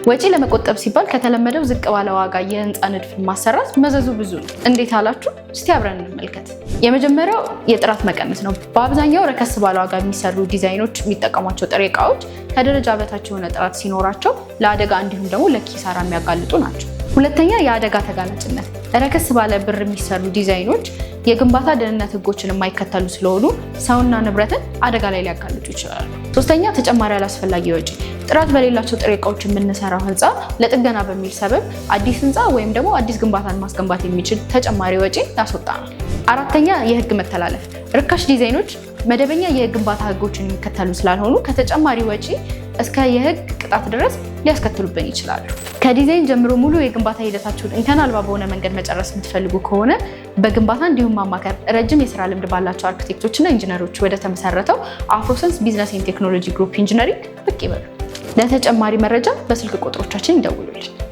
ወጪ ለመቆጠብ ሲባል ከተለመደው ዝቅ ባለ ዋጋ የህንፃ ንድፍን ማሰራት መዘዙ ብዙ ነው። እንዴት አላችሁ? እስቲ አብረን እንመልከት። የመጀመሪያው የጥራት መቀነስ ነው። በአብዛኛው ረከስ ባለ ዋጋ የሚሰሩ ዲዛይኖች የሚጠቀሟቸው ጥሬ እቃዎች ከደረጃ በታች የሆነ ጥራት ሲኖራቸው ለአደጋ እንዲሁም ደግሞ ለኪሳራ የሚያጋልጡ ናቸው። ሁለተኛ፣ የአደጋ ተጋላጭነት። ረከስ ባለ ብር የሚሰሩ ዲዛይኖች የግንባታ ደህንነት ህጎችን የማይከተሉ ስለሆኑ ሰውና ንብረትን አደጋ ላይ ሊያጋልጡ ይችላሉ። ሶስተኛ፣ ተጨማሪ አላስፈላጊ ወጪ። ጥራት በሌላቸው ጥሬ እቃዎች የምንሰራው ህንፃ ለጥገና በሚል ሰበብ አዲስ ህንፃ ወይም ደግሞ አዲስ ግንባታን ማስገንባት የሚችል ተጨማሪ ወጪ ያስወጣናል። አራተኛ፣ የህግ መተላለፍ። ርካሽ ዲዛይኖች መደበኛ የግንባታ ህጎችን የሚከተሉ ስላልሆኑ ከተጨማሪ ወጪ እስከ የህግ ቅጣት ድረስ ሊያስከትሉብን ይችላሉ። ከዲዛይን ጀምሮ ሙሉ የግንባታ ሂደታችሁን እንከን አልባ በሆነ መንገድ መጨረስ የምትፈልጉ ከሆነ በግንባታ እንዲሁም ማማከር ረጅም የስራ ልምድ ባላቸው አርክቴክቶችና ኢንጂነሮች ወደ ተመሰረተው አፍሮሰንስ Business and Technology Group Engineering ብቅ ይበሉ። ለተጨማሪ መረጃ በስልክ ቁጥሮቻችን ይደውሉልን።